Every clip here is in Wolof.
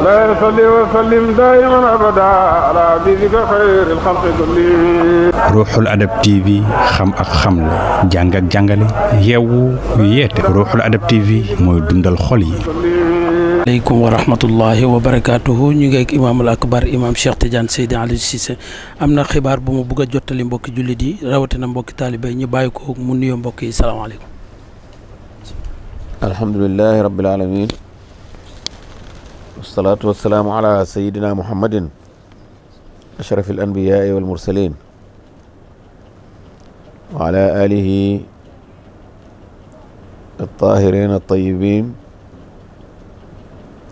لا يصلي وسلم دائما أبدا على حبيبك خير الخلق كلهم. Ruuxul Adab TV xam ak xamle jàng ak jàngale yeewu yeete Ruuxul Adab TV mooy dundal xol yi. aleykum wa rahmatullahi wa barakaatuhu ñu ngi ak imaamul akbar imaam Cheikh Tidiane Seydi Aliou Cissé am na xibaar bu mu bugg a jottali mbokki jullit yi rawatina mbokki taalibe ñu bàyyi ko mu nuyoo mbokk yi salaamaaleykum. alhamdulillahi rabbil alamin wasalaatu wasalaamu ala sayidina muhammadin ashrafil anbiyaai wal mursalin wa ala alihi الطاهرين الطيبين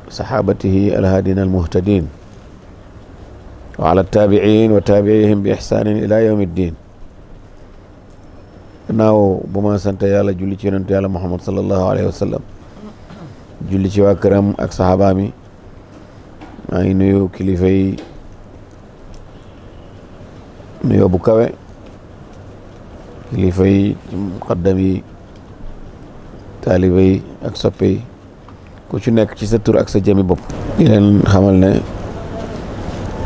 صحابته الهادين المهتدين وعلى التابعين وتابعيهم بإحسان إلى يوم الدين. naaw bu ma sant yàlla julli ci yonent yàlla Muhammad sallallahu alayhi wa sallam julli ci waa këram ak saxaaba mi maa ngi nuyu kilifa yi nuyoo bu kawe kilifa yi muqaddam yi taaliba yi ak soppe yi ku ci nekk ci sa tur ak sa jëmi bopp di leen xamal ne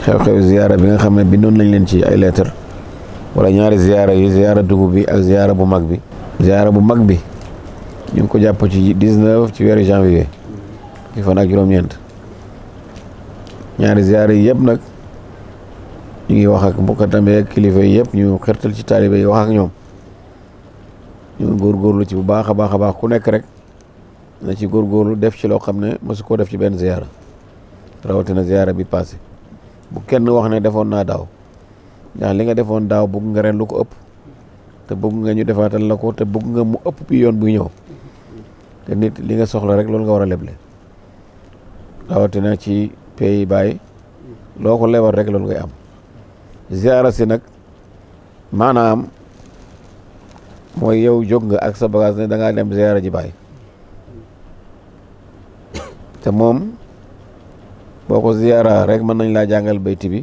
xew-xew ziyaara bi nga xam ne bindoon nañ leen ci ay lettre wala ñaari ziyaara yi ziyaara dugub bi ak ziyaara bu mag bi ñu ngi ko jàpp ci 19 ci weeru janvier ki fan ak juróom-ñeent ñaari ziyaara yi yëpp nag ñu ngi wax ak mbokkatam ak kilifa yi yëpp ñu xirtal ci taalibe yi wax ak ñoom ñu góorgóorlu ci bu baax a baax a baax ku nekk rek na ci góorgóorlu def ci loo xam ne mosu koo def ci benn ziyaara rawatina ziyaara bi passé bu kenn wax ne defoon naa daaw ndax li nga defoon daaw bëgg nga ren lu ko ëpp te bëgg nga ñu defaatal la ko te bëgg nga mu ëpp bi yoon buy ñëw te nit li nga soxla rek loolu nga war a leble rawatina ci pays bàyyi loo ko lebal rek loolu ngay am ziyaara si nag maanaam mooy yow jóg nga ak sa bagage ne da ngaa dem ziyaara ji bàyyi te moom boo ko ziyaara rek mën nañ laa jàngal bayti bi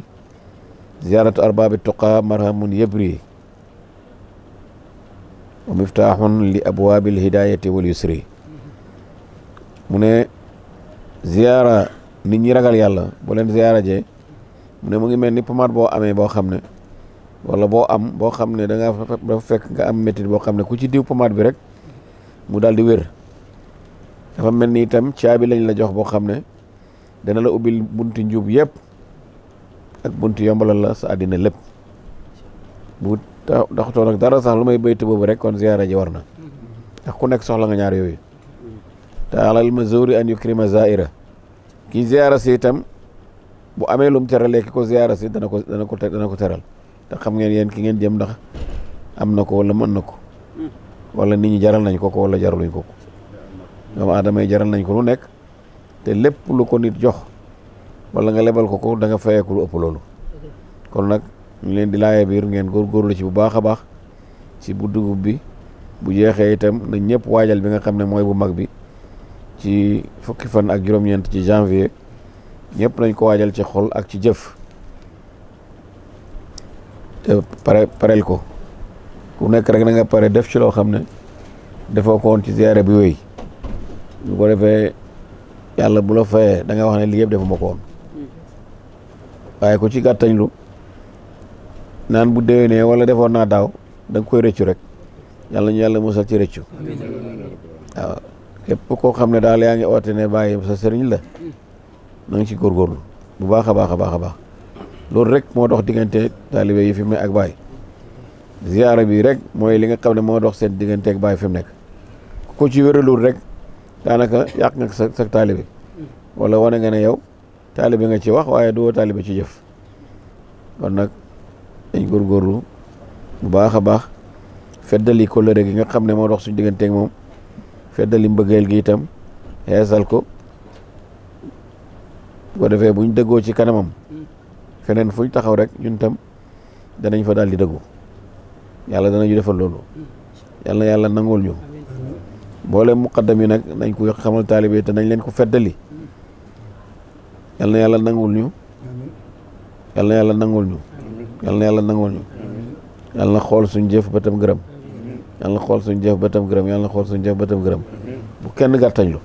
ziyaaratu arbaabi tuqaa marhamun yabri wa miftaaxun li abwaabil hidaayati wal yusri mu ne ziyaara nit ñi ragal yàlla boo leen ziyaara jee mu ne mu ngi mel ni pommade boo amee boo xam ne wala boo xam ne da nga dafa fekk nga am métit boo xam ne ku ci diw pommade bi rek mu daal di wér dafa mel ni itam caabi lañ la jox boo xam ne dana la ubbil bunti njub yëpp ak bunti yombalal la sa àddina lépp bu taxutoo nag dara sax lu may baytu boobu rek kon ziyaara ji war na ndax ku nekk soxla nga ñaar yooyu te alal mazuri an yukrima zaira kii ziyaara si itam bu amee lum teralee ki ko ziyaara si dana ko teral te xam ngeen yéen ki ngeen jëm ndax am na ko wala mën na ko wala nit ñi jaral nañ ko ko wala jaraluñ ko ko doomu aadama yi jaral nañ ko lu nekk te lépp lu ko nit jox wala nga lebal ko da nga fayeeku lu ëpp loolu kon nag ñu leen di laaye biir ngeen góorgóorlu ci bu baax a baax ci bu dugub bi bu jeexee itam na ñëpp waajal bi nga xam ne mooy bu mag bi ci fukki fan ak juróom-ñeent ci janvier ñëpp nañ ko waajal ci xol ak ci jëf te pareel ko ku nekk rek na nga pare def ci loo xam ne defoo ko woon ci ziyaare bi wéy bu ko defee yàlla bu la fayee da nga wax ne lii yëpp defuma ko woon waaye ku ci gàttañlu naan bu déwénee wala defoon naa daaw da nga koy rëccu rek yàlla ñu yàlla musal ci rëccu waaw képp koo xam ne daal yaa ngi oote ne bàyyi sa sëriñ la na nga ci góorgóorlu bu baax a baax a baax a baax loolu rek moo dox diggante taalibe yi fi mu ne ak baay ziyaara bi rek mooy li nga xam ne moo dox seen diggante ak baay fi mu nekk ku ko ci wéralul rek daanaka yàq nga sa taalibe wala wane nga ne yow taalibe nga ci wax waaye du woo taalibe ci jëf kon nag dañ góorgóorlu bu baax a baax feddali kóllëre gi nga xam ne moo dox suñu diggante ak moom feddali mbëggeel gi itam xeesal ko bu ko defee buñ dëggoo ci kanamam feneen fuñ taxaw rek ñun tam danañ fa daal di dëggu yàlla danañu defal loolu yàlla nangul ñu boole muqaddam yi nag nañ ko xamal taalibe te nañ leen ko feddali yàlla nangul ñu yàlla nangul ñu yàlla nangul ñu yàlla na xool suñ jëf bëtam gërëm yàlla na xool suñ jëf bëtam gërëm yàlla na xool suñ jëf bëtam gërëm bu kenn gàttañlu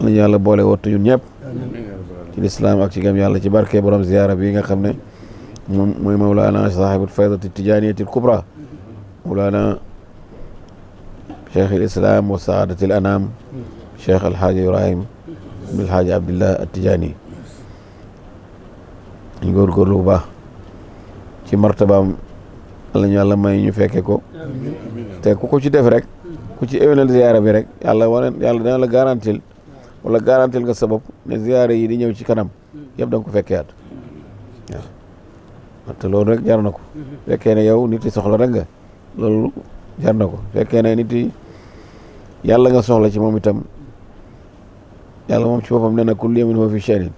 nañu yàlla boole wattu ñun ñëpp ci lislaam ak ci gëm yàlla ci barke borom ziyaara bi nga xam ne moom mooy mawlaana saaxibul faydati tijaaniyatil kubra mawlaana cheikh al islam wa saadatil anam cheikh alhaaji ibrahim ibn alhaaji abdillah attijaani ñu góorgóorlu bu baax ci martabaam la ñu yàlla may ñu fekke ko te ku ko ci def rek ku ci éwénal ziyaara bi rek yàlla dana la garantil wala garantil nga sa bopp ne ziyaara yi di ñëw ci kanam yëpp da nga ko fekkee at waaw te loolu rek jar na ko fekkee ne yow nit yi soxla rek nga loolu jar na ko fekkee ne nit yi yàlla nga soxla ci moom itam yàlla moom ci boppam nee na kullu yawmin huwa fi sha'nin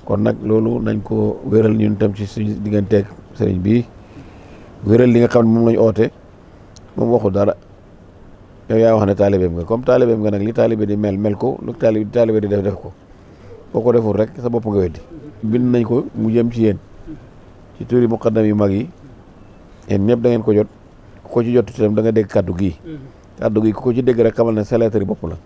kon nag loolu nañ ko wéral ñun tam ci suñu digganteeg sëriñ bii wéral li nga xam ne moom lañu oote moom waxu dara yow yaa wax ne taalibeem nga comme taalibeem nga nag li taalibe di mel ko lu taalibe di def ko boo ko deful rek sa bopp nga weddi bind nañ ko mu jëm ci yéen ci turi muqaddam yu mag yi yéen ñëpp da ngeen ko jot ku ko ci jot itam da nga dégg kàddu gi ku ko ci dégg rek xamal ne sa lettre bopp la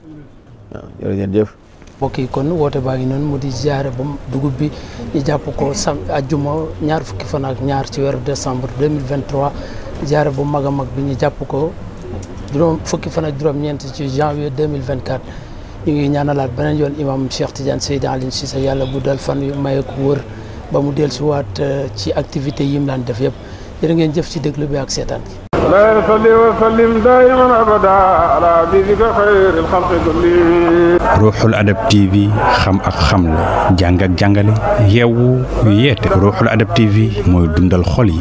waaw jërëjëf mbokk yi kon woote baa ngi noonu mu di ziyaare ba dugub bi ñu jàpp ko ajjuma ñaar fukki fan ak ñaar ci weeru décembre 2023 ziyaare bu mag a mag bi ñu jàpp ko fukki fan ak juróom-ñeent ci janvier 2024 ñu ngi ñaanalaat beneen yoon imam Cheikh Tidiane Seydi Aliou Cissé yàlla guddal fan yu maye ko wër ba mu dellusiwaat ci activité yi mu daan def yëpp jërë ngeen jëf ci déglu bi ak seetaan gi لا يصلي وسلم دائما ابدا على حبيبك خير الخلق كلهم ruuxul adab tv xam ak xamle jàng ak jàngale yeewu yeete ruuxul adab tv mooy dundal xol yi